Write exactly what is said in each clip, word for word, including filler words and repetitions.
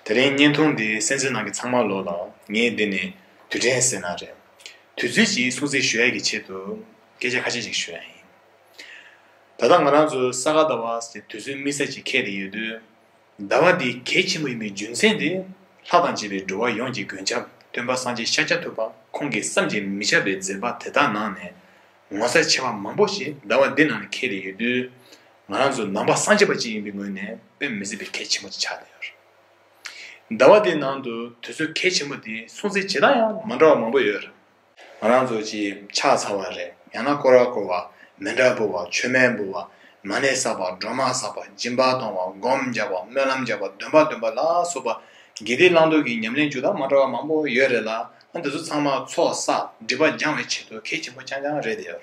དེ་རིང་བརྙན་ཐུང་འདི་གསན་གཟིགས་གནང་མཁན་ཚང་མ་ལོ་ལ་ངས་འདི་ནས་དུས་དྲན་ཟེར་ན་རེད། དུས་ཚོད་ཅིག་སྲུང་བརྩི་ཞུ་ཡ་གི་ཆེད་དུ་སྐད་ཆ་ཁ་ཤས་ཤིག་ཞུ་ཡ་ཡིན། ད་ལྟ་ང་རང་ཚོ་ས་ག་ཟླ་བ་ཟེར་དུས་ཚོད་དམིགས་བསལ་ཅིག་འཁེལ་བསྡད་ཡོད་དུས། ཟླ་བ་འདི་གལ་ཆེན་པོ་ཡིན་པའི་རྒྱུ་མཚན་དེ། ལྷ་དང་བཅས་པའི་འགྲོ་བ་ཡོངས་ཀྱི་མགོན་སྐྱབས་སྟོན་པ་སངས་རྒྱས་ཤཱཀྱ་ཐུབ་པ་ཁོང་གིས་བསམ་གྱིས་མི་ཁྱབ་པའི་མཛད་པ་དེ་དག་ནང་ནས། ངོ་མཚར་ཆེ་བ་མང་པོ་ཞིག་ཟླ་བ་འདི་ནང་ནས་འཁེལ་བསྡད་ཡོད་དུས། ང་རང་ཚོ་ནང་པ་སངས་རྒྱས་པ་ཅིག་ཡིན་པའི་ངོས་ནས་དཔེ་མི་སྲིད་པའི་གལ་ཆེན་པོ་ཅིག་ཆགས་བསྡད་ཡོད་རེད། ཟླ་བ་འདིའི་ནང་དུ་དུས་ཚོད་གལ་ཆེན་པོ་འདི་སྲུང་བརྩི་བྱེད་སྟངས་ཡང་མ་འདྲ་བ་མང་པོ་ཡོད་རེད། ང་རང་ཚོ་ཅིག་ཕྱག་འཚལ་བ་རེད། ཡང་ན་སྐོར་ར་བསྐོར་བ། མཎྜལ་འབུལ་བ། མཆོད་མེ་འབུལ་བ། མ་ཎི་བསགས་པ། སྒྲོལ་མ་བསགས་པ། སྦྱིན་པ་གཏོང་བ། སྒོམ་རྒྱག་པ། སྨོན་ལམ་རྒྱག་པ། འདོན་པ་འདོན་པ་ལ་སོགས་པ། དགེ་སྡིག་བླང་དོར་གྱི་ཉམས་ལེན་བྱེད་སྟངས་མ་འདྲ་བ་མང་པོ་ཡོད་རེད་ལ། ཨ་འདི་ཚོ་ཚང་མ་ཚོགས་བསགས་སྒྲིབ་པ་སྦྱང་བའི་ཆེད་དུ་གལ་ཆེན་པོ་རྐྱང་རྐྱང་རེད་དེ།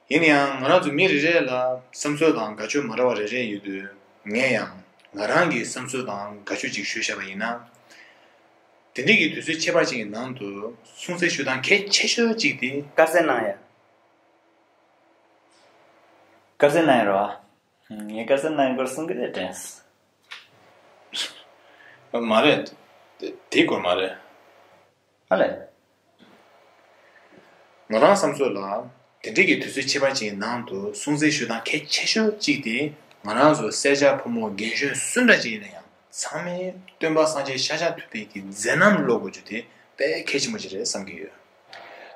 ཡིན་ཡང་ང་རང་ཚོ་མི་རེ་རེ་ལ་བསམ་ཚུལ་དང་དགའ་སྐྱོ་མ་འདྲ་བ་རེ་རེ་ཡོད་དུས། ངས་ཡང་ང་རང་གི་བསམ་ཚུལ་དང་དགའ་སྐྱོ་ཅིག་ཞུས་བཞག་པ་ཡིན་ན། དེ་འདྲའི་གི་དུས་ཚོད་ཁྱད་པར་ཅན་གྱི་ནང་དུ་སྲུང་བརྩི་ཞུ་སྟངས་གལ་ཆེ་ཤོས་གཅིག་དེ། དཀར་ཟས་གནང་ཡ། དཀར་ཟས་གནང་ཡ་རེད་བ། ངས་དཀར་ཟས་གནང་ཡ་སྐོར་གསུང་གི་རེད་དྲན། མ་རེད། དེ་དེའི་སྐོར་མ་རེད། ཨ་ལས། ང་རང་བསམ་ཚོད་ལ། དེ་འདྲའི་གི་དུས་ཚོད་ཁྱད་པར་ཅན་གྱི་ནང་དུ་སྲུང་བརྩི་ཞུ་སྟངས་གལ་ཆེ་ཤོས་གཅིག་དེ། ང་རང་ཚོ་སེར་སྐྱ་ཕོ་མོ་རྒན་གཞོན་སུ་འདྲ་ཅིག་ཡིན་ན་ཡང་། ཚང་མས་སྟོན་པ་སངས་རྒྱས་ཤཱཀྱ་ཐུབ་པའི་གི་མཛད་རྣམ་ཀློག་དགོས་རྒྱུ་དེ་དཔེ་གལ་ཆེན་པོ་ཅིག་རེད་བསམ་གྱི་ཡོད།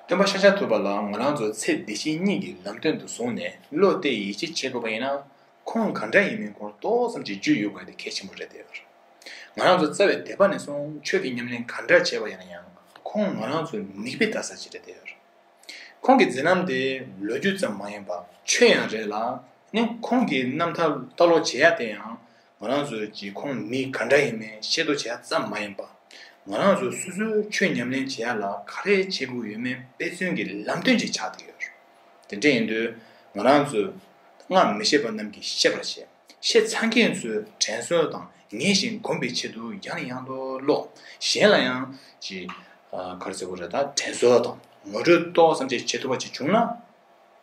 སྟོན་པ་ཤཱཀྱ་ཐུབ་པ་ལ་ང་རང་ཚོ་ཚེ་འདི་ཕྱི་གཉིས་ཀྱི་ལམ་སྟོན་དུ་བཟུང་ནས། བློ་གཏད་ཡིད་ཆེས་བྱེད་དགོས་པ་ཡིན་ན། ཁོང་ག་འདྲ་ཡིན་མིན་སྐོར་ཏོག་ཙམ་ཅིག་རྒྱུས་ཡོད་དགོས་དེ་གལ་ཆེན་པོ་རེད་དེ། ང་རང་ཚོ་རྩ་བའི་དད་པ་ནས་བཟུང་ཆོས་ཀྱི་ཉམས་ལེན་ག་འདྲ་བྱས་པ་ཡིན་ན་ཡང་། ཁོང་ང་རང་ཚོའི་མིག་དཔེ་ལྟ་ས་ཅིག་རེད་དེ། ཁོང་གི་མཛད་རྣམ་དེ་ལོ་རྒྱུས་ཙམ་མ་ཡིན་པར་ཆོས་ཡང་རེད་ལ། ནི་ཁོང་གི་རྣམ་ཐར་ལྟ་ཀློག་བྱེད་ཡ་དེ་ཡང་། ང་རང་ཚོའི་ཀྱི་ཁོང་མི་ག་འདྲ་ཡིན་མིན་ཤེས་རྟོགས་བྱེད་ཡ་ཙམ་མ་ཡིན་པ། ང་རང་ཚོ་སོ་སོའི་ཆོས་ཉམས་ལེན་བྱེད་ཡ་ལ་ག་རེ་བྱེད་དགོས་ཡོད་མེད་དཔེ་མཚོན་གྱི་ལམ་སྟོན་ཅིག་ཆགས་བསྡད་ཡོད་རེད། དེ་འདྲ་ཡིན་དུས་ང་རང་ཚོས་སྔར་མི་ཤེས་པ་རྣམས་ཀྱིས་ཤེས་པར་བྱེད། ཤེས་ཚར་མཁན་ཚོས་དྲན་གསོ་དང་ངེས་ཤིང་སྒོམ་པའི་ཆེད་དུ་ཡང་ནས་ཡང་དུ་ཀློག་གཞན་ལ་ཡང་ཅིག་ཨ་ག་རེ་ཟེར་དགོས་རེད། ད་དྲན་གསོ་དང་ངོ་སྤྲོད་ཏོག་ཙམ་ཅིག་བྱེད་ཐུབ་པ་ཅིག་བྱུང་ན།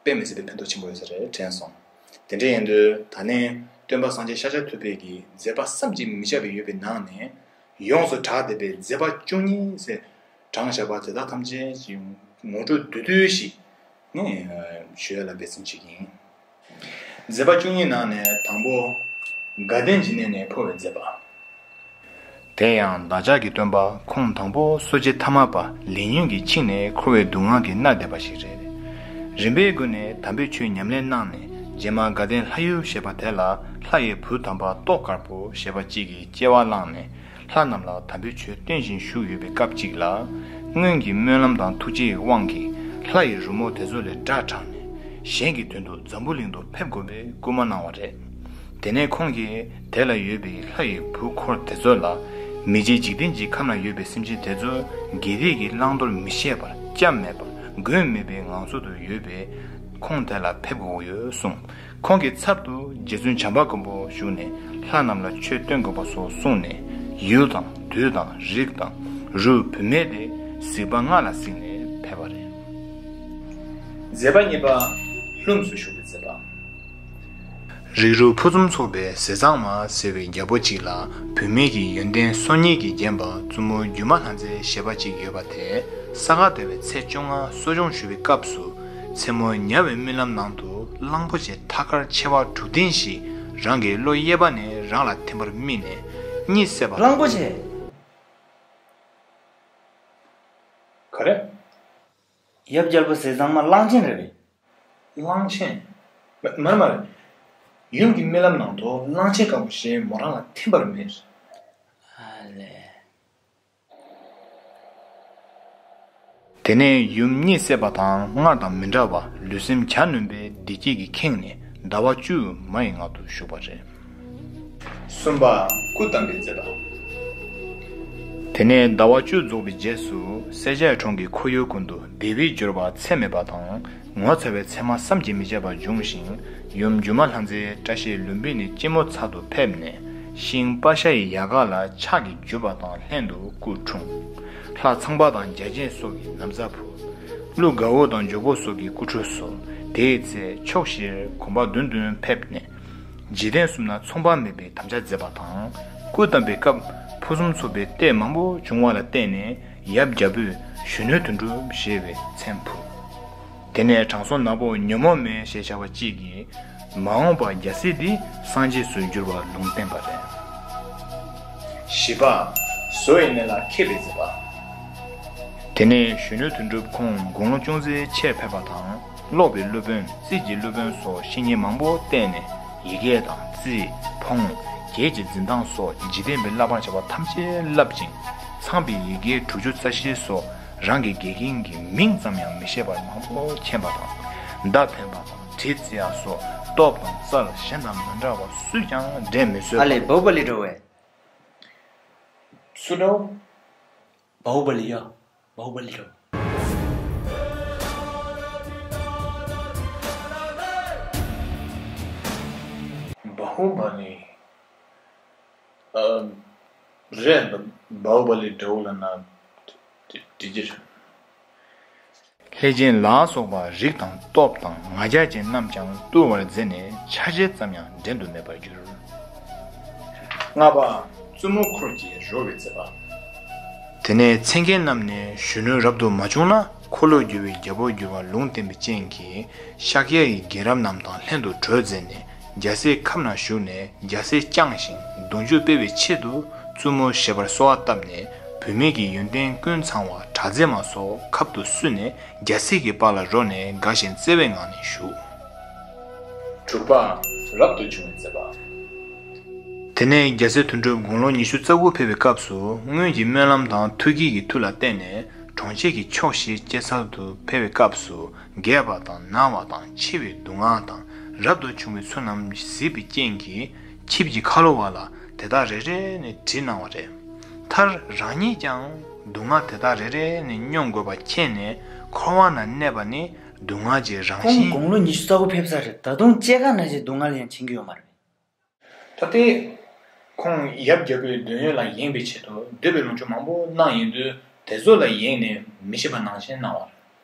དཔེ་མི་སྲིད་པའི་ཕན་ཐོགས་ཆེན་པོ་ཡོད་ས་རེད་དྲན་སོང་། དེ་འདྲ་ཡིན་དུས་ད་ནས་སྟོན་པ་སངས་རྒྱས་ཤཱཀྱ་ཐུབ་པའི་གི་མཛད་པ་བསམ་གྱིས་མི་ཁྱབ་པ་ཡོད་པའི་ནང་ནས། ཡོངས་སུ་གྲགས་བསྡད་པའི་མཛད་པ་བཅུ་གཉིས་ཟེར་བགྲངས་བཞག་པ་དེ་དག་ཐམས་ཅད་ཀྱི་ངོ་སྤྲོད་བསྡུས་བསྡུས་ཤིག་ནས་ཞུ་ཡ་ལ་འབད་བརྩོན་བྱེད་ཀྱི་ཡིན། མཛད་པ་བཅུ་གཉིས་ནང་ནས་དང་པོ། དགའ་ལྡན་འཇིགས་མེད་ནས་འཕོ་བའི་མཛད་པ། དེ་ཡང་བདག་ཅག་གི་སྟོན་པ་ཁོང་དང་པོ་གསོ་དཔྱད་ཐ་མལ་པ་ལས་ཉོན་གྱི་འཆིང་ནས་འཁོར་བའི་སྡུག་བསྔལ་གྱིས་མནར་བསྡད་པ་ཞིག་རེད། རིམ་པས་བསྐུལ་ནས་དམ་པའི་ཆོས་ཉམས་ལེན་གནང་ནས། རྗེས་མ་དགའ་ལྡན་ལྷ་ཡུལ་ཞེས་པ་དེ་ལ་ལྷ་ཡི་བུ་དམ་པ་ཏོག་དཀར་པོ་ཞེས་པ་གཅིག་གིས་སྐྱེ་བ་བླངས་ནས། ལྷ་རྣམས་ལ་དམ་པའི་ཆོས་སྟོན་བཞིན་བཞུགས་ཡོད་པའི་སྐབས་གཅིག་ལ། སྔོན་གྱི་སྨོན་ལམ་དང་ཐུགས་རྗེའི་དབང་གིས་ལྷ་ཡི་རོལ་མོ་དེ་ཚོ་ལས་སྒྲ་དྲངས་ནས། གཞན་གྱི་དོན་དུ་འཛམ་བུ་གླིང་དུ་ཕེབས་དགོས་པའི་སྐུལ་མ་གནང་བ་རེད། དེ་ནས་ཁོང་གིས་དེ་ལ་ཡོད་པའི་ལྷ་ཡི་བུ་འཁོར་དེ་ཚོ་ལ། མི་མཇེད་འཇིག་རྟེན་གྱི་ཁམས་ན་ཡོད་པའི་སེམས་ཅན་དེ་ཚོ་དགེ་སྡིག་གི་བླང་དོར་མི་ཤེས་པར་སྐྱབས་མེད་པར་མགོན་མེད་པའི་ངང་ཚུལ་དུ་ཡོད་པས། ཁོང་དེ་ལ་ཕེབས་དགོས་ཡོད་གསུངས། ཁོང་གི་ཚབ་ཏུ་རྗེ་བཙུན་བྱམས་པ་མགོན་པོ་བཞུགས་ནས་ལྷ་རྣམས་ལ་ཆོས་སྟོན་དགོས་པ་སོགས་གསུངས་ནས། ཡུལ་དང་དུས་དང་རིགས་དང་རུས་བུད་མེད་དེ་གཟིགས་པ་ལྔ་ལ་གཟིགས་ནས་ཕེབས་པ་རེད། མཛད་པ་གཉིས་པ། ལྷུམས་སུ་ཞུགས་པའི་མཛད་པ། རིགས་རུས་ཕུན་སུམ་ཚོགས་པའི་ཟས་གཙང་མ་ཟེར་བའི་རྒྱལ་པོ་གཅིག་ལ། བུད་མེད་ཀྱི་ཡོན་ཏན་སོ་གཉིས་ཀྱིས་བརྒྱན་པ་བཙུན་མོ་སྒྱུ་མ་ལྷ་མཛེས་ཞེས་པ་གཅིག་ཡོད་པ་དེ། ས་ག་ཟླ་བའི་ཚེས་བཅོ་ལྔ་གསོ་སྦྱོང་ཞུ་བའི་སྐབས་སུ། མཚན་མོ་ཉལ་བའི་རྨི་ལམ་ནང་དུ་གླང་པོ་ཆེ་ཐ་སྐར་ཆེ་བ་དྲུག་སྟོང་ཞིག་རང་གི་གློ་གཡས་པ་ནས་རང་ལ་ཐིམ་པར་རྨིས་ནས་གཉིད་སད་པ། གླང་པོ་ཆེ། ག་རེ། ཡབ་རྒྱལ་པོ་ཟས་གཙང་མ་གླང་ཆེན་རེད་པས། གླང་ཆེན། མ་མ་རེད་མ་རེད། ཡུམ་གྱི་རྨི་ལམ་ནང་དུ་གླང་ཆེན་དཀར་པོ་ཞིག་མོ་རང་ལ་ཐིམ་པར་རྨིས། ཨ་ལས། དེ་ནས་ཡུམ་གཉིད་སད་པ་དང་སྔར་དང་མི་འདྲ་བར་ལུས་སེམས་གྱ་ནོམ་པའི་བདེ་སྐྱིད་ཀྱིས་ཁེངས་ནས་ཟླ་བ་བཅུ་མ་ཡི་ངང་དུ་བཞུགས་པ་རེད། གསུམ་པ། སྐུ་བལྟམས་པའི་མཛད་པ། དེ་ནས་ཟླ་བ་བཅུ་རྫོགས་པའི་རྗེས་སུ་སེར་སྐྱའི་གྲོང་གི་ཁོར་ཡུག་ཀུན་ཏུ་བདེ་བའི་འབྱོར་པ་ཚད་མེད་པ་དང་། ངོ་མཚར་བའི་མཚན་མ་བསམ་གྱིས་མི་ཁྱབ་པ་འབྱུང་ཞིང་། ཡུམ་སྒྱུ་མ་ལྷ་མཛེས་བཀྲ་ཤིས་ལྷུན་པོ་ནས་སྐྱིད་མོ་ཚལ་དུ་ཕེབས་ནས། ཤིང་པ་ཤ་ཡི་ཡལ་ག་ལ་ཕྱག་གིས་བརྒྱུས་པ་དང་ལྷན་དུ་སྐུ་འཁྲུངས། ལྷ་ཚངས་པ་དང་བརྒྱ་བྱིན་སོགས་ཀྱིས་ན་བཟའ་ཕུལ། ཀླུ་དགའ་བོ་དང་འཇུག་པོ་སོགས་ཀྱིས་སྐུ་ཁྲུས་གསོལ། དེའི་ཚེ་ཕྱོགས་བཞིར་གོམ་པ་བདུན་བདུན་ཕེབས་ནས། འཇིག་རྟེན་གསུམ་ན་མཚུངས་པ་མེད་པའི་དམ་བཅའ་མཛད་པ་དང་། སྐུ་བལྟམས་པའི་སྐབས་ཕུན་སུམ་ཚོགས་པའི་ལྟས་མང་པོ་བྱུང་བ་ལ་བརྟེན་ནས་ཡབ་རྒྱལ་པོས་གཞོན་ནུའི་དོན་གྲུབ་ཞེས་པའི་མཚན་ཕུལ། དེ་ནས་དྲང་སྲོང་ནག་པོ་ཉོན་མོངས་མེད་ཞེས་བྱ་བ་གཅིག་གིས་མ་འོངས་པར་རྒྱལ་སྲིད་འདི་སངས་རྒྱས་སུ་འགྱུར་བར་ལུང་བསྟན་པ་རེད། བཞི་པ། བཟོ་ཡི་གནས་ལ་མཁས་པའི་མཛད་པ། དེ་ནས་གཞོན་ནུ་དོན་གྲུབ་ཁོང་དགུང་ལོ་ཅུང་ཟད་ཆེར་ཕེབས་པ་དང་། ཀློག་པའི་སློབ་དཔོན། རྩིས་ཀྱི་སློབ་དཔོན་སོགས་བཤེས་གཉེན་མང་པོ་བསྟེན་ནས་ཡི་གེ་དང་རྩིས། ཕོ་བོང་། རྒྱན་གྱི་འཛིན་སྟངས་སོགས་འཇིག་རྟེན་པའི་བསླབ་པར་བྱ་བ་ཐམས་ཅད་བསླབ་ཅིང་། ཚངས་པའི་ཡི་གེ་དྲུག་ཅུ་རྩ་བཞི་སོགས་རང་གི་དགེ་རྒན་གྱི་མིང་ཙམ་ཡང་མི་ཤེས་པར་མང་པོ་མཁྱེན་པ་དང་། མདའ་འཕེན་པ་དང་གྲི་རྩེ་ཡ་སོགས་སྟོབས་དང་རྩལ་གཞན་དང་མི་འདྲ་བ་སུས་ཀྱང་འགྲན་མི་བཟོད་ཨ་ལས་པ། བའུ་པ་ལི་འགྲོ་བས། སུ་འགྲོ། བའུ་པ་ལི་ཡ། བའུ་པ་ལི་འགྲོ། བའུ་པ་ལི། ཨ། རེད། བའུ་པ་ལི་འགྲོ་ལ་ན་འགྲིག་གི་རེད། ལྷས་བྱིན་ལ་སོགས་པ་རིགས་དང་སྟོབས་དང་ང་རྒྱལ་ཅན་རྣམས་ཀྱང་བཏུལ་བར་མཛད་ནས་ཆ་བྱད་ཙམ་ཡང་འགྲན་དུ་མེད་པར་གྱུར། ལྔ་པ། བཙུན་མོ་འཁོར་གྱིས་རོལ་བའི་མཛད་པ། དེ་ནས་མཚན་མཁན་རྣམས་ནས་གཞོན་ནུ་རབ་ཏུ་མ་བྱུང་ན་འཁོར་ལོས་སྒྱུར་བའི་རྒྱལ་པོར་འགྱུར་བར་ལུང་བསྟན་པའི་རྐྱེན་གྱིས་ཤཱཀྱ་ཡི་རྒན་རབས་རྣམས་དང་ལྷན་དུ་གྲོས་མཛད་ནས་རྒྱལ་སྲས་ཁབ་ན་བཞུགས་ནས་རྒྱལ་སྲིད་བསྐྱངས་ཤིང་གདུང་རྒྱུད་སྤེལ་བའི་ཆེད་དུ་བཙུན་མོ་བཞེས་པར་གསོལ་བ་བཏབ་ནས་བུད་མེད་ཀྱི་ཡོན་ཏན་ཀུན་ཚང་བ་གྲགས་མཛེས་མ་སོགས་ཁབ་ཏུ་བསུས་ནས་རྒྱལ་སྲིད་ཀྱི་དཔལ་ལ་རོལ་ནས་དགའ་ཞིང་བརྩེ་བའི་ངང་ནས་བཞུགས། དྲུག་པ། རབ་ཏུ་བྱུང་བའི་མཛད་པ། དེ་ནས་རྒྱལ་སྲས་དོན་གྲུབ་དགུང་ལོ་ཉི་ཤུ་རྩ་དགུ་ཕེབས་པའི་སྐབས་སུ་སྔོན་གྱི་སྨོན་ལམ་དང་ཐུགས་བསྐྱེད་ཀྱི་མཐུ་ལ་བརྟེན་ནས་གྲོང་ཁྱེར་གྱི་ཕྱོགས་བཞིར་སྐྱེལ་སར་དུ་ཕེབས་པའི་སྐབས་སུ་རྒས་པ་དང་ན་བ་དང་འཆི་བའི་སྡུག་བསྔལ་དང་རབ་ཏུ་བྱུང་བའི་ཚུལ་རྣམས་གཟིགས་པའི་རྐྱེན་གྱིས་ཆིབས་ཀྱི་ཁ་ལོ་བ་ལ་དེ་དག་རེ་རེ་ནས་བྲིས་གནང་བ་རེད། མཐར་རང་ཉིད་ཀྱང་སྡུག་བསྔལ་དེ་དག་རེ་རེ་ནས་མྱོང་དགོས་པ་མཁྱེན་ནས་འཁོར་བ་ན་གནས་པ་ནི་སྡུག་བསྔལ་གྱི་རང་ཁོང་བཞིན། དགུང་ལོ་ཉི་ཤུ་རྩ་དགུ་ཕེབས་ས་རེད། ད་དུང་སྐྱེ་རྒ་ན་འཆིའི་སྡུག་བསྔལ་ཡང་མཁྱེན་གྱི་ཡོད་མ་རེད། ད་ལྟའི་ཁོང་ཡབ་རྒྱལ་པོའི་འདོད་ཡོན་ལ་ཡེངས་པའི་ཆེད་དུ་འདོད་པའི་ལོངས་སྤྱོད་མང་པོ་གནང་ཡོང་དུས་དེ་ཚོ་ལ་ཡེངས་ནས་མི་ཤེས་པ་ནང་བཞིན་གནང་བ་རེད།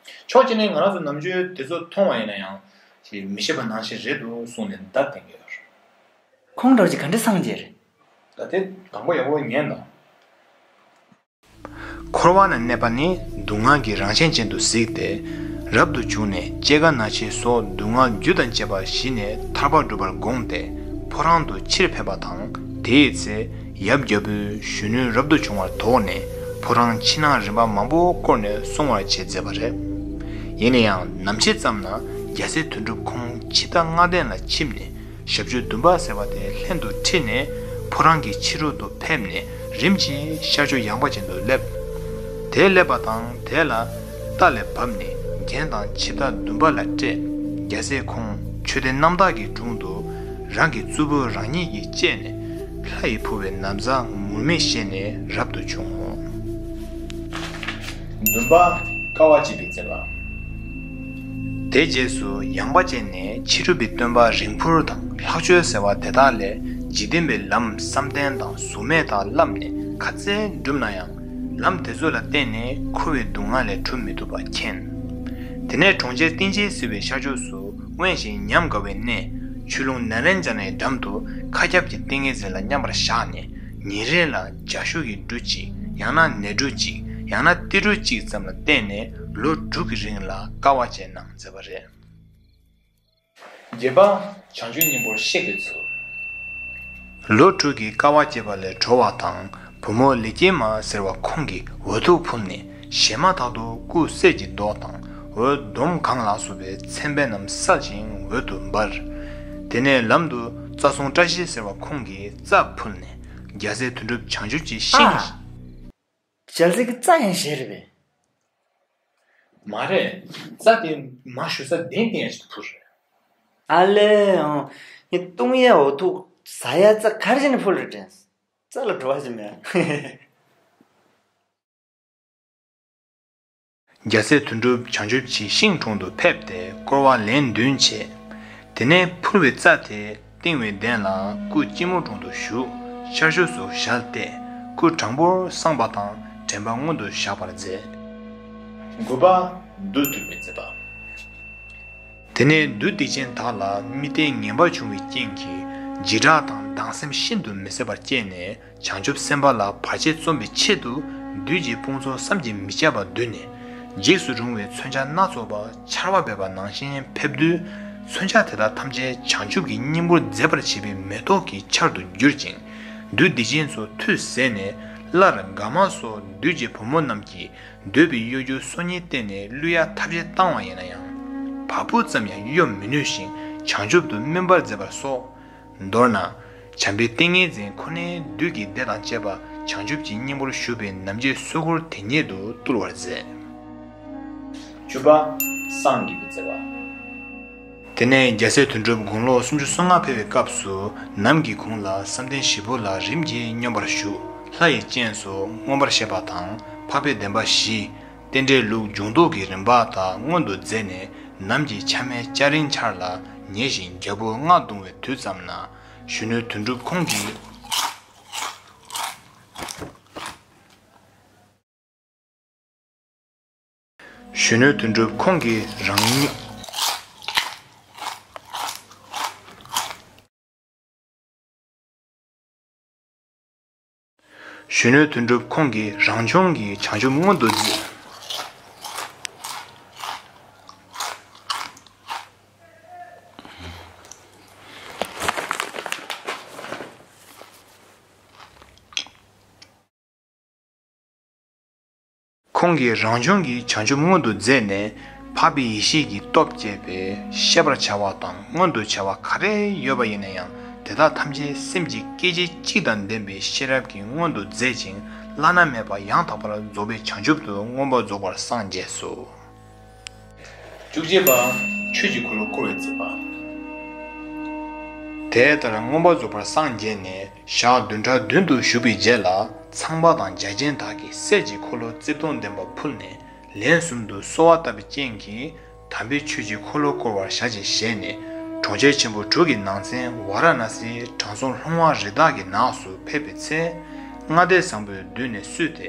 ཕྱོགས་གཅིག་ནས་ང་རང་ཚོ་ནམ་རྒྱུན་དེ་ཚོ་མཐོང་བ་ཡིན་ན་ཡང་ཞེས་མི་ཤེས་པ་ནང་བཞིན་རེད་འདུག་གསུངས་ནས་བརྡ་བསྟན་གྱི་ཡོད་རེད། ཁོང་འདྲ་བ་ཅིག་ག་འདྲ་སངས་རྒྱས་རེད། ད་དེ་དང་པོ་ཡག་པོ་ཉན་དང་། འཁོར་བ་ན་གནས་པ་ནི་སྡུག་བསྔལ་གྱི་རང་བཞིན་ཅན་དུ་གཟིགས་ཏེ། རབ་ཏུ་བྱུང་ནས་སྐྱེ་རྒ་ན་འཆི་སོགས་སྡུག་བསྔལ་རྒྱུ་དང་བཅས་པ་ཞི་ནས་ཐར་པ་སྒྲུབ་པར་དགོངས་ཏེ་ཕོ་བྲང་དུ་ཕྱིར་ཕེབས་པ་དང་། དེའི་ཚེ་ཡབ་རྒྱལ་པོས་གཞོན་ནུ་རབ་ཏུ་བྱུང་བར་དོགས་ནས་ཕོ་བྲང་ཕྱི་ནང་རིམ་པ་མང་པོ་བསྐོར་ནས་སྲུང་བར་བྱེད་མཛད་པ་རེད། ཡིན་ན་ཡང་ནམ་ཕྱེད་ཙམ་ན་རྒྱལ་སྲས་དོན་གྲུབ་ཁོང་འཆི་བདག་ལྔ་ལྡན་ལ་ཆིབས་ནས། ཞབས་ཀྱུ་བདུན་པ་ཟེར་བ་དེ་ལྷན་དུ་ཁྲིད་ནས་ཕོ་བྲང་གི་ཕྱི་རོལ་དུ་ཕེབས་ནས་རིམ་གྱིས་ཤར་ཕྱོགས་ཡངས་པ་ཅན་དུ་སླེབས། དེ་སླེབས་པ་དང་དེ་ལ་རྟ་ལས་བབས་ནས་རྒྱན་དང་ཆིབས་རྟ་བདུན་པ་ལ་སྤྲས། རྒྱལ་སྲས་ཁོང་མཆོད་རྟེན་རྣམ་དག་གི་དྲུང་དུ་རང་གི་གཙུག་ཕུད་རང་ཉིད་ཀྱིས་བཅད་ནས་ལྷ་ཡིས་ཕུལ་བའི་ན་བཟའ་ངུར་སྨྲིག་བཞེས་ནས་རབ་ཏུ་བྱུང་ངོ་། བདུན་པ། དཀའ་བ་སྤྱད་པའི་མཛད་པ། དེ་རྗེས་སུ་ཡངས་པ་ཅན་ནས་ཕྱི་སྒྲུབ་པའི་སྟོན་པ་རིང་འཕུར་དང་ལྷག་སྤྱོད་ཟེར་བ་དེ་དག་ལས་འཇིག་རྟེན་པའི་ལམ་བསམ་གཏན་དང་གཟུགས་མེད་དག་བསླབས་ནས་ག་ཚད་བསྒྲུབས་ན་ཡང་ལམ་དེ་ཚོ་ལ་བརྟེན་ནས་འཁོར་བའི་སྡུག་བསྔལ་ལས་གྲོལ་མི་ཐུབ་པ་མཁྱེན། དེ་ནས་གྲོང་ཁྱེར་གཏིང་ཆེན་ཟེར་བའི་ཤར་ཕྱོགས་སུ་དབེན་ཞིང་ཉམས་དགའ་བའི་གནས་ཆུ་ཀླུང་ནཻ་རཉྫ་ནའི་འགྲམ་དུ་མཁའ་ཁྱབ་ཀྱི་ཏིང་ངེ་འཛིན་ལ་མཉམ་པར་བཞག་ནས། ཉིན་རེ་ལ་བརྒྱ་ཤུག་གི་འབྲུ་གཅིག་ཡང་ན་ནས་འབྲུ་གཅིག་ཡང་ན་ཏི་རུ་གཅིག་ཙམ་ལ་བརྟེན་ནས་ལོ་དྲུག་གི་རིང་ལ་དཀའ་བ་སྤྱད་གནང་མཛད་པ་རེད། བརྒྱད་པ། བྱང་ཆུབ་སྙིང་པོར་གཤེགས་པའི་ཚུལ། ལོ་དྲུག་གི་དཀའ་བ་སྤྱད་པ་ལས་གྲོལ་བ་དང་བུ་མོ་ལེགས་སྐྱེས་མ་ཟེར་བ་ཁོང་གིས་འོ་ཐུག་ཕུལ་ནས་བཞེས་མ་ཐག་ཏུ་སྐུ་གསེར་གྱི་མདོག་དང་འོད་འདོམ་གང་ལ་སོགས་པའི་མཚན་དཔེ་རྣམས་གསལ་ཞིང་འོད་དུ་འབར། དེ་ནས་ལམ་དུ་རྩྭ་ཟུང་བཀྲ་ཤིས་ཟེར་བ་ཁོང་གིས་རྩྭ་ཕུལ་ནས། རྒྱལ་སྲས་དོན་གྲུབ་བྱང་ཆུབ་ཀྱི་ཤིང་། ཨ། རྒྱལ་སྲས་ཀྱི་རྩྭ་ཡང་བཞེས་རེད་པས། མ་རེད། རྩྭ་དེ་མ་ཞུ་ས་གདན་སྟེང་ཡང་ཞིག་ཏུ་ཕུལ་རེད། ཨ་ལས་ཨང་། ངས་བཏུང་ཡས་འོ་ཐུག་ཟ་ཡས་རྩྭ་ག་རེ་བྱས་ནས་ཕུལ་རེད་དྲན། རྩྭ་ལ་འགྲོ་བ་ཞིག་མེད། རྒྱལ་སྲས་དོན་གྲུབ་བྱང་ཆུབ་ཀྱི་ཤིང་དྲུང་དུ་ཕེབས་ཏེ་བསྐོར་བ་ལན་བདུན་བྱས། དེ་ནས་ཕུལ་བའི་རྩྭ་དེ་བཏིང་བའི་གདན་ལ་སྐུ་སྐྱིལ་མོ་དྲུང་དུ་བཞུགས། ཤར་ཕྱོགས་སུ་ཞལ་བལྟས། སྐུ་དྲང་པོར་བསྲངས་པ་དང་དྲན་པ་མངོན་དུ་བཞག་པར་མཛད། དགུ་པ། བདུད་བཏུལ་བའི་མཛད་པ། དེ་ནས་བདུད་སྡིག་ཅན་དག་ལ་རྨི་ལྟས་ངན་པ་བྱུང་བའི་རྐྱེན་གྱིས་ འཇིགས་སྐྲག་དང་སྡང་སེམས་ཤིན་ཏུ་མི་བཟད་པར་སྐྱེས་ནས། བྱང་ཆུབ་སེམས་དཔའ་ལ་བར་ཆད་རྩོམ་པའི་ཆེད་དུ། བདུད་ཀྱི་དཔུང་ཚོགས་བསམ་གྱིས་མི་ཁྱབ་པ་བསྡུས་ནས། འཇིགས་སུ་རུང་བའི་མཚོན་ཆ་སྣ་ཚོགས་པ་ཆར་པ་འབེབས་པ་ནང་བཞིན་ཕེབས་དུས། མཚོན་ཆ་དེ་དག་ཐམས་ཅད་བྱང་ཆུབ་ཀྱི་སྙིང་པོར་མཛེས་པར་བྱེད་པའི་མེ་ཏོག་གི་ཆར་དུ་གྱུར་ཅིང་། བདུད་སྡིག་ཅན་ཚོ་ཐུད་བསྲེས་ནས། སླར་དགའ་མ་སོགས་བདུད་ཀྱི་བུ་མོ་རྣམས་ཀྱིས། འདོད་པའི་གཡོ་སྒྱུ་སོ་གཉིས་བསྟན་ནས་བསླུ་ཡག་ཐབས་ཤེས་བཏང་བ་ཡིན་ན་ཡང་། བ་སྤུ་ཙམ་ཡང་གཡོ་མི་ནུས་ཤིང་། བྱང་ཆུབ་ཏུ་སྨིན་པར་མཛད་པ་སོགས། མདོར་ན། བྱམས་པའི་ཏིང་ངེ་འཛིན་ཁོ་ནའི་བདུད་ཀྱི་སྡེ་དང་བཅས་པ་བྱང་ཆུབ་ཀྱི་སྙིང་པོར་ཞུགས་པའི་ནམ་མཁའི་སྲུང་འཁོར་དེ་ཉིད་དུ་བཏུལ་བར་མཛད། བཅུ་པ། སངས་རྒྱས་པའི་མཛད་པ། དེ་ནས་རྒྱལ་སྲས་དོན་གྲུབ་དགུང་ལོ་སུམ་ཅུ་སོ་ལྔ་ཕེབས་པའི་སྐབས་སུ། ནམ་གྱི་གུང་ལ་བསམ་གཏན་བཞི་པོ་ལ་རིམ་གྱིས་སྙོམས་པར་ཞུགས། ལྷ་ཡི་སྤྱན་སོགས་མངོན་པར་ཤེས་པ་དང་། འཕགས་པའི་བདེན་པ་བཞི། རྟེན་འབྲེལ་ལུགས་འབྱུང་ལྡོག་གི་རིམ་པ་དག་མངོན་དུ་མཛད་ནས། ནམ་གྱི་ཆ་མེད་སྐྱ་རེངས་འཆར་ལ་ཉེ་ཞིང་རྒྱལ་པོ་རྔ་བརྡུང་བའི་དུས་ཙམ་ན། གཞོན་ནུ་དོན་གྲུབ་ཁོང་གིས། གཞོན་ནུ་དོན་གྲུབ་ཁོང་གིས་རང་ཉིད། གཞོན་ནུ་དོན་གྲུབ་ཁོང་གིས་རང་བྱུང་གི་བྱང་ཆུབ་མངོན་དུ་མཛད། ཁོང་གིས་རང་བྱུང་གི་བྱང་ཆུབ་མངོན་དུ་མཛད་ནས། འཕགས་པའི་ཡེ་ཤེས་ཀྱི་སྟོབས་བསྐྱེད་པས་ཤེས་པར་བྱ་བ་དང་མངོན་དུ་བྱ་བ་ག་རེ་ཡོད་པ་ཡིན་ན་ཡང་། དེ་དག་ཐམས་ཅད་སེམས་ཀྱི་སྐད་ཅིག་གཅིག་དང་ལྡན་པའི་ཤེས་རབ་ཀྱིས་མངོན་དུ་མཛད་ཅིང་། བླ་ན་མེད་པ་ཡང་དག་པར་རྫོགས་པའི་བྱང་ཆུབ་ཏུ་མངོན་པར་རྫོགས་པར་སངས་རྒྱས་སོ། བཅུ་གཅིག་པ། ཆོས་ཀྱི་འཁོར་ལོ་བསྐོར་བའི་མཛད་པ། དེ་ལྟར་མངོན་པར་རྫོགས་པར་སངས་རྒྱས་ནས། ཞག་བདུན་ཕྲག་བདུན་དུ་བཞུགས་པའི་རྗེས་ལ། ཚངས་པ་དང་བརྒྱ་བྱིན་དག་གིས་གསེར་གྱི་འཁོར་ལོ་རྩིབས་སྟོང་ལྡན་པ་ཕུལ་ནས། ལན་གསུམ་དུ་གསོལ་བ་བཏབ་པའི་རྐྱེན་གྱིས། དམ་པའི་ཆོས་ཀྱི་འཁོར་ལོ་བསྐོར་བར་ཞལ་གྱིས་བཞེས་ནས། གྲོང་ཁྱེར་ཆེན་པོ་དྲུག་གི་ནང་ཚན་ཝཱ་ར་ཎཱ་སིའི་དྲང་སྲོང་ལྷུང་བ་རི་དྭགས་ཀྱི་ནགས་སུ་ཕེབས་པའི་ཚེ། ལྔ་སྡེ་བཟང་པོས་བསྡུས་ནས་བསུས་ཏེ།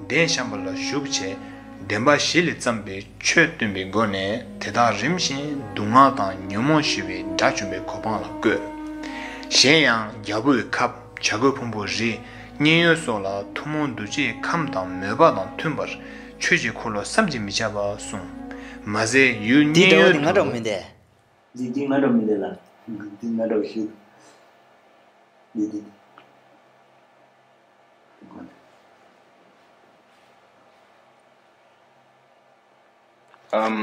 གདན་བཤམས་པ་ལ་བཞུགས་བྱས། བདེན་པ་བཞི་ལས་བརྩམས་པའི་ཆོས་སྟོན་པའི་སྒོ་ནས། དེ་དག་རིམ་བཞིན་སྡུག་བསྔལ་དང་ཉོན་མོངས་ཞི་བའི་དགྲ་བཅོམ་པའི་གོ་འཕང་ལ་བཀོད། གཞན་ཡང་རྒྱལ་པོའི་ཁབ། བྱ་རྒོད་ཕུང་པོའི་རི། མཉན་ཡོད་སོགས་ལ་ཐུན་མོང་གདུལ་བྱའི་ཁམས་དང་མོས་པ་དང་མཐུན་པར་ཆོས་ཀྱི་འཁོར་ལོ་བསམ་གྱིས་མི་ཁྱབ་པ་གསུངས། མ་ཟད་ཡུལ་མཉན་ཡོད་དུ། འདི་འདྲ་བོ་མི་འདུག་འདི་འདི་ང་འདྲ་བོ་མི་འདུག་ལ། འདི་འདི་ང་འདྲ་བོ་ཞིག་འདི་འདི་འདི། ཨམ།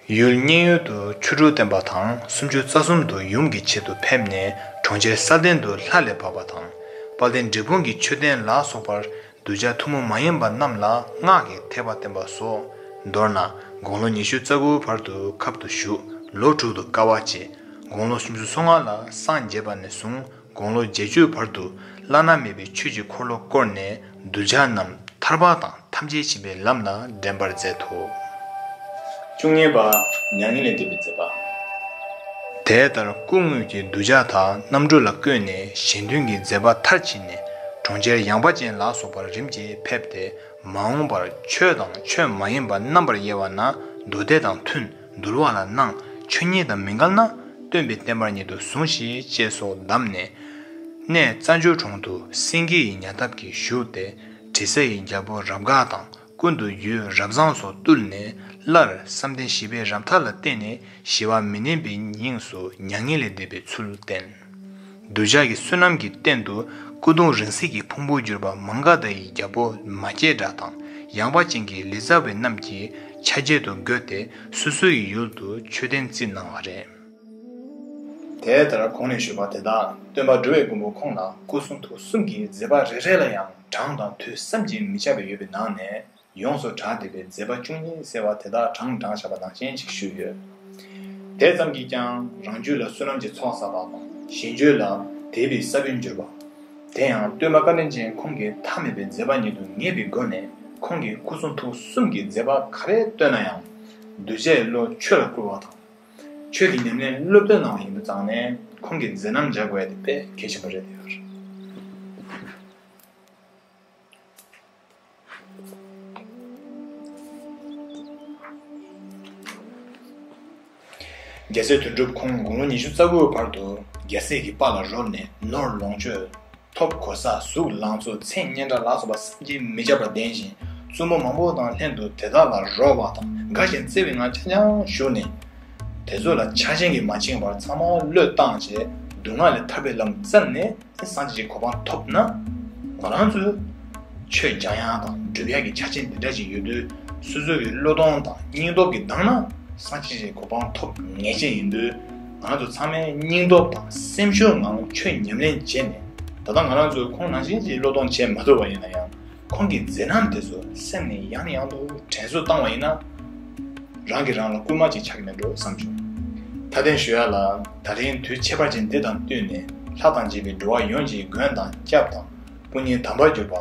ཡུལ་མཉན་ཡོད་དུ་ཆོ་འཕྲུལ་བསྟན་པ་དང་། སུམ་ཅུ་རྩ་གསུམ་དུ་ཡུམ་གྱི་ཆེད་དུ་ཕེབས་ནས། གྲོང་ཁྱེར་སྲ་བརྟན་དུ་ལྷ་ལས་བབས་པ་དང་། དཔལ་ལྡན་འབྲས་སྤུངས་ཀྱི་མཆོད་རྟེན་ལ་སོགས་པར། གདུལ་བྱ་ཐུན་མོང་མ་ཡིན་པ་རྣམས་ལ་སྔགས་ཀྱི་ཐེག་པ་བསྟན་པ་སོགས། མདོར་ན་དགུང་ལོ་ཉི་ཤུ་རྩ་དགུའི་བར་དུ་ཁབ་ཏུ་བཞུགས། ལོ་དྲུག་ཏུ་དཀའ་བ་སྤྱད། དགུང་ལོ་སུམ་ཅུ་སོ་ལྔ་ལ་སངས་རྒྱས་པ་ནས་བཟུང་། དགུང་ལོ་བརྒྱད་ཅུའི་བར་དུ་བླ་ན་མེད་པའི་ཆོས་ཀྱི་འཁོར་ལོ་བསྐོར་ནས། གདུལ་བྱ་རྣམས་ཐར་པ་དང་ཐམས་ཅད་མཁྱེན་པའི་ལམ་ལ་འདྲེན་པར་མཛད་དོ། བཅུ་གཉིས་པ། མྱ་ངན་ལས་འདས་པའི་མཛད་པ། དེ་ལྟར་སྐུ་དངོས་ཀྱི་གདུལ་བྱ་དག་རྣམ་གྲོལ་ལ་བཀོད་ནས། གཞན་དོན་གྱི་མཛད་པ་མཐར་ཕྱིན་ནས། གྲོང་ཁྱེར་ཡངས་པ་ཅན་ལ་སོགས་པར་རིམ་གྱིས་ཕེབས་ཏེ། མ་འོངས་པར་ཆོས་དང་ཆོས་མ་ཡིན་པ་རྣམ་པར་དབྱེ་བ་ན་མདོ་སྡེ་དང་མཐུན། འདུལ་བ་ལ་སྣང་། ཆོས་ཉིད་དང་མི་འགལ་ན། སྟོན་པའི་བསྟན་པ་ཉིད་དུ་ཟུངས་ཤིག་ཅེས་སོགས་གདམས་ནས། གནས་རྩྭ་མཆོག་གྲོང་དུ་སེང་གེ་ཡི་ཉ་ཐབས་ཀྱིས་བཞུགས་ཏེ། དྲི་ཟ་ཡི་རྒྱལ་པོ་རབ་དགའ་དང་། ཀུན་ཏུ་རྒྱུའི་རབ་བཟང་སོགས་བཏུལ་ནས། སླར་བསམ་གཏན་བཞི་པའི་རབ་མཐའ་ལ་བརྟེན་ནས། ཞི་བ་མི་གནས་པའི་དབྱིངས་སུ་མྱ་ངན་ལས་འདས་པའི་ཚུལ་བསྟན། གདུལ་བྱ་གི་བསོད་ནམས་ཀྱི་རྟེན་དུ། སྐུ་གདུང་རིང་བསྲེལ་གྱི་ཕུང་པོས་གྱུར་པ་མངྒ་དྷ་ཡི་རྒྱལ་པོ་མ་སྐྱེས་དགྲ་དང་། ཡངས་པ་ཅན་གྱི་ལི་ཙྪ་བའི་རྣམས་ཀྱི་ཆ་བྱད་དུ་བགོས་ཏེ། སོ་སོ་ཡི་ཡུལ་དུ་མཆོད་རྟེན་བརྩིགས་གནང་བ་རེད། དེ་ལྟར་གོང་ནས་ཞུས་པ་དེ་དག་སྟོན་པ་འགྲོ་བའི་མགོན་པོ་ཁོང་ལ་སྐུ་གསུང་ཐུགས་གསུམ་གྱི་མཛད་པ་རེ་རེ་ལ་ཡང་གྲངས་དང་མཐུ་བསམ་གྱིས་མི་ཁྱབ་པ་ཡོད་པའི་ནང་ནས། ཡོངས་སུ་གྲགས་བསྡད་པའི་མཛད་པ་བཅུ་གཉིས་ཟེར་བ་དེ་དག་གྲངས་བགྲངས་བཞག་པ་ནང་བཞིན་ཞིག་ཞུས་ཡོད། དེ་ཙམ་གྱིས་ཀྱང་རང་རྒྱུད་ལ་བསོད་ནམས་ཀྱི་ཚོགས་བསགས་པ་དང་། གཞན་རྒྱུད་ལ་དད་པའི་ས་བོན་གྱུར་པ། དེ་ཡང་སྟོན་པ་བཀའ་དྲིན་ཅན་ཁོང་གིས་ཐ་མལ་པའི་མཛད་པ་ཉིད་དུ་ངེས་པའི་སྒོ་ནས། ཁོང་གིས་སྐུ་གསུང་ཐུགས་གསུམ་གྱི་མཛད་པ་ག་རེ་སྟོན་ན་ཡང་། གདུལ་བྱའི་བློ་ཆོས་ལ་བསྐུལ་བ་དང་། ཆོས་ཀྱི་ཉམས་ལེན་སློབ་སྟོན་གནང་བ་ཡིན་པ་ཙང་ནས། ཁོང་གི་མཛད་རྣམ་མཇལ་དགོས་ཡ་དེ་དཔེ་གལ་ཆེན་པོ་རེད་ཡོད། རྒྱལ་སྲས་དོན་གྲུབ་ཁོང་དགུང་ལོ་ཉི་ཤུ་རྩ་དགུའི་བར་དུ་ རྒྱལ་སྲས་ཀྱི་དཔལ་ལ་རོལ་ནས་ནོར་ལོངས་སྤྱོད། ཐོབ་གོ་ས་གཟུགས་ལང་ཚོ་མཚན་སྙན་གྲགས་ལ་སོགས་པ་བསམ་གྱིས་མི་ཁྱབ་པ་ལྡན་ཞིང་། བཙུན་མོ་མང་པོ་དང་ལྷན་དུ་དེ་དག་ལ་རོལ་བ་དང་དགའ་ཞིང་བརྩེ་བའི་ངང་འཆར་འཆར་བཞུགས་ནས། དེ་ཚོ་ལ་ཆགས་ཞེན་གྱིས་མ་འཆིང་བར་ཚང་མ་བློས་བཏང་བྱས་སྡུག་བསྔལ་ལས་ཐར་པའི་ལམ་བཙལ་ནས་སངས་རྒྱས་ཀྱི་གོ་འཕང་ཐོབ་ན། ང་རང་ཚོས་ཆོས་སྦྱང་ཡག་དང་སྒྲུབ་ཡག་གི་ཆ་རྐྱེན་འདི་འདྲ་ཞིག་ཡོད་དུས། སོ་སོ་གི་བློས་གཏོང་དང་སྙིང་སྟོབས་ཀྱིས་འདང་ན་སངས་རྒྱས་ཀྱི་གོ་འཕང་ཐོབ་ངེས་ཅན་ཡིན་དུས། ང་རང་ཚོ་ཚང་མས་སྙིང་སྟོབས་དང་སེམས་ཤུགས་ངང་ཆོས་ཉམས་ལེན་བྱས་ནས། ད་ལྟ་ང་རང་ཚོས་ཁོང་ནང་བཞིན་གྱི་བློས་གཏོང་བྱེད་མ་ཐུབ་པ་ཡིན་ན་ཡང་། ཁོང་གི་མཛད་རྣམ་དེ་ཚོ་སེམས་ནས་ཡང་ནས་ཡང་དུ་དྲན་གསོ་བཏང་བ་ཡིན་ན། རང་གིས་རང་ལ་སྐུལ་མ་ཅིག་ཆགས་ཀྱི་མེད་འགྲོ་བསམ་བྱུང་། མཐའ་དོན་ཞུ་ཡ་ལ། ད་རིང་དུས་ཁྱད་པར་ཅན་འདི་དང་བསྟུན་ནས། ལྷ་དང་བཅས་པའི་འགྲོ་བ་ཡོངས་ཀྱི་མགོན་དང་སྐྱབས་དང་། དཔུང་གཉེན་དམ་པར་གྱུར་པ།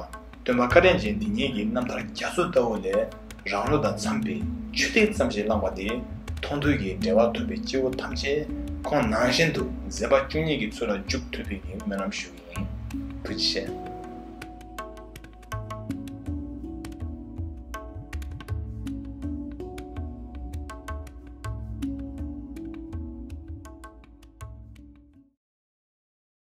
སྟོན་པ་བཀའ་དྲིན་ཅན་འདི་ཉིད་ཀྱི་རྣམ་ཐར་རྒྱ་མཚོ་ལྟ་བུ་ལས། རང་བློ་དང་འཚམས་པའི་ཆུ་ཐིགས་ཙམ་ཞིག་བླངས་པ་འདིས། མཐོང་ཐོས་ཀྱི་འབྲེལ་བ་ཐོབ་པའི་སྐྱེ་བོ་ཐམས་ཅད། ཁོང་ནང་བཞིན་དུ་མཛད་པ་བཅུ་གཉིས་ཀྱི་ཚུལ་ལ་འཇུག་ཐུབ་པའི་སྨོན་ལམ་ཞུ་གི་ཡིན། ཐུགས་རྗེ་ཆེ།